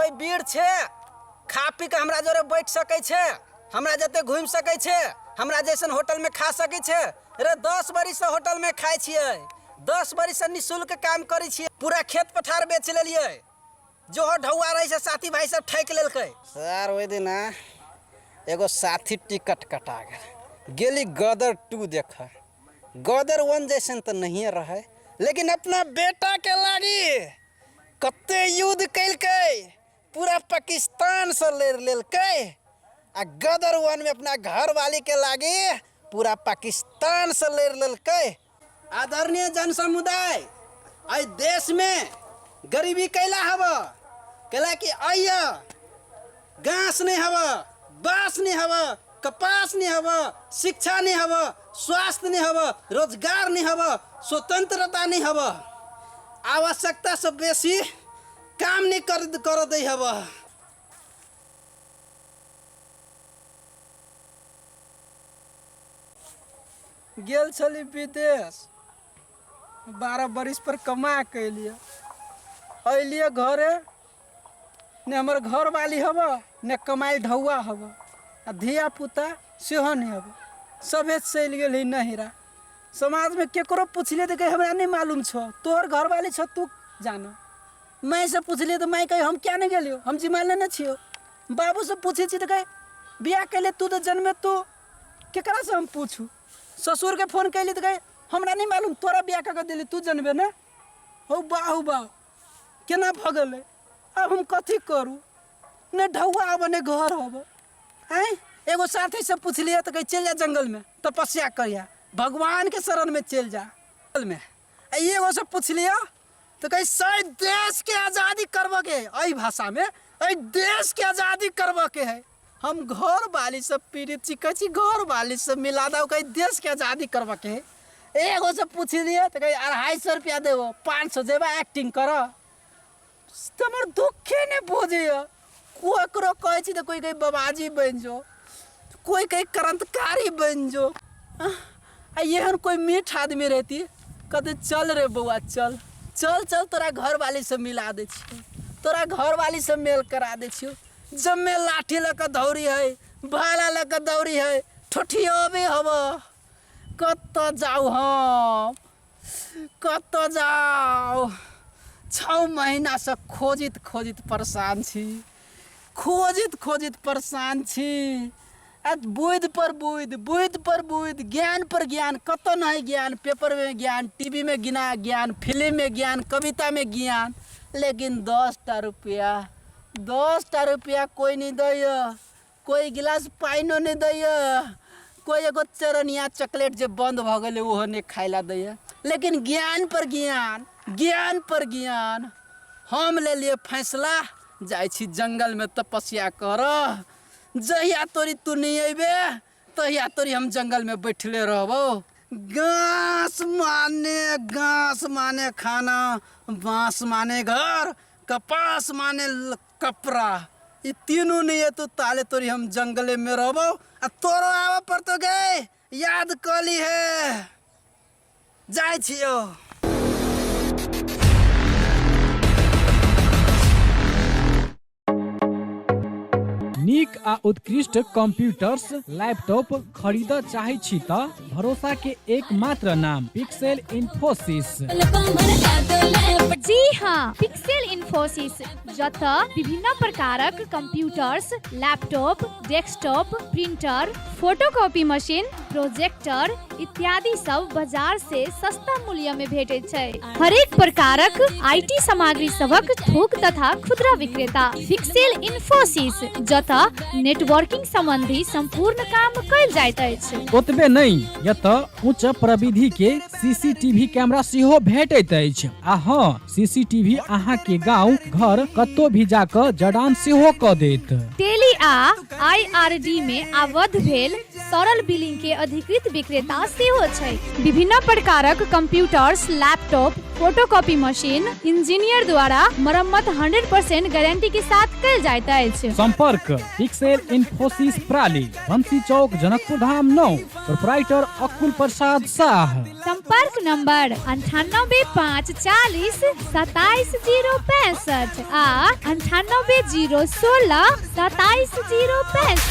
कोई वीर छै, खा पी के हमरा जोरे बैठ सकै छै, हमरा जते घूमि सकै छै, हमरा जैसन होटल में खा सकै छै? रे 10 बरिस से होटल में खाइ छियै, 10 बरिस से निःशुल्क काम करै छियै, पूरा खेत पथार बेच लेलियै, जो ढौआ रहै से साथी भाई सब ठकि लेलकै। सर ओहि दिना एगो साथी टिकट कटा गेल, गेली गदर 2 देख। गदर 1 जैसन तऽ नहिए रहै, लेकिन अपना बेटा के लागी कते युद्ध केलकै, पूरा पाकिस्तान से लड़ि लेलकै, आ गदर 1 में अपना घरवाली के लागी पूरा पाकिस्तान से लड़ि लेलकै। आदरणीय जन समुदाय, एहि देश में गरीबी कैला हब? कैला कि अइय घास नहीं हब, बाँस नहीं हब, कपास नहीं हब, शिक्षा नहीं हब, स्वास्थ्य नहीं हब, रोजगार नहीं हब, स्वतंत्रता नहीं हब, आवश्यकता से बेसी काम नहीं कर दै हब। गेल छली विदेश, 12 बरिस पर कमा के अलियै, अलियै घरे, ने हमर घरवाली हब, ने कमाई ढौआ हब, आ धिया पुता सेहो नहि हब, सभे चलि गेल है नहिरा। समाजमे केकरो पुछलियै तऽ कहै हमरा नहि मालूम छौ, तोहर घरवाली छौ तू जान। मायसँ पुछलियै तऽ माय कहै हम किया नहि गेलियौ, हम जिम्मा लेने छियौ। बाबूसँ पूछै छी तऽ कहै बियाह कैले तू तऽ जन्मे तू, केकरासँ हम पूछू? ससुरके फोन कैली तऽ कहै हमरा नहि मालूम, तोरा बियाह कऽ के देली तू जनबे ने। हौ बाहु बाह, केना भऽ गेलै? आब हम कथी करू? ने ढौआ आबऽ ने घर आबऽ। आँय, एगो साथीसँ पुछलियै तऽ कहै चलि जा जङ्गलमे तपस्या करिया, भगवानके शरणमे चलि जा जङ्गलमे। आ एगोसँ पुछलियै तऽ कहै सही देशके आजादी करबऽके है, एहि भाषामे एहि देशके आजादी करबऽके है। हम घरवाली से पीड़ित छी, कहै छी घरवाली से मिला दो, कहै देशके आजादी करबऽके है। एगो से पुछलियै तऽ कहै 250 रुपया देबो, 500 जेबा एक्टिंग करऽ। तऽ हमर दुखे नहि बुझैए। ककरो कहै छी तऽ कोइ कहै बाबाजी बनि जो, कोइ कहै क्रांतिकारी बनि जो। आ एहन कोइ मीठ आदमी रहती, कहते चल रे बौआ चल चल चल, तोरा घरवाली से मिला दै छियौ, तोरा घरवाली से मेल करा दै छियौ। जम्मे लाठी लऽ कऽ दौड़ी है, भाला लऽ कऽ दौड़ी है, ठोठियोबे हब। कतऽ जाउ हम, कतऽ जाउ? 6 महीनासँ खोजैत खोजैत परेशान छी, खोजैत खोजैत परेशान छी। आ बुद्धि पर बुद्धि, बुद्धि पर बुद्धि, ज्ञान पर ज्ञान, कतऽ नहि ज्ञान, पेपरमे ज्ञान, टीवीमे गिना ज्ञान, फिल्ममे ज्ञान, कवितामे ज्ञान, लेकिन 10टा रुपया, 10टा रुपया कोइ नहि दैए, कोइ गिलास पानिओ नहि दैए, कोइ एगो चरनिया चॉकलेट जे बन्द भऽ गेलै ओहो नहि खाइ लए दैए, लेकिन ज्ञान पर ज्ञान, ज्ञान पर ज्ञान। हम लेलियै फैसला, जाइ छी जङ्गलमे तपस्या करऽ। जहिया तोरी तू नहि अयबे तहिया तोरी हम जङ्गलमे बैठले रहबौ। घास माने, घास माने खाना, बाँस माने घर, कपास माने कपड़ा, ई तीनू नहीं एतो ताले तोरी हम जंगले में रहबो। आ तोरो आबऽ पड़तो गे, याद कऽ ली है। जाइ छियौ। नीक आ उत्कृष्ट कंप्यूटर्स लैपटॉप खरीदऽ चाहै छी तऽ भरोसा के एकमात्र नाम पिक्सेल इन्फोसिस। जी हाँ, पिक्सेल इन्फोसिस, जतऽ विभिन्न प्रकारक computers, laptop, desktop, printer, photocopy machine, projector इत्यादि सब बाजार से सस्ता मूल्य में भेटैत छै। हरेक प्रकारक IT सामग्री सभक थोक तथा खुदरा विक्रेता पिक्सेल इन्फोसिस, जतऽ नेटवर्किंग संबंधी संपूर्ण काम कयल जाइत अछि। ओतबे नहि, एतऽ उच्च प्रविधि के सीसीटीवी कैमरा सेहो भेटैत अछि। आ हँ, सीसीटीवी अहाँ के गांव घर कतौ भी जा कऽ जड़ान सेहो कऽ देत। टेली आ आईआरडी में आबद्ध भेल सरल बिलिंग के अधिकृत विक्रेता सेहो छै। विभिन्न प्रकारक computers, laptop, photocopy machine engineer द्वारा मरम्मत 100% गारंटी के साथ कयल जाइत अछि। सम्पर्क पिक्सेल इन्फोसिस प्राली, बंसी चौक, जनकपुर धाम 9, प्रोपराइटर अकुल प्रसाद शाह। संपर्क नंबर 98 5 40 27 0 65 आ 98 0 16 27 0 65।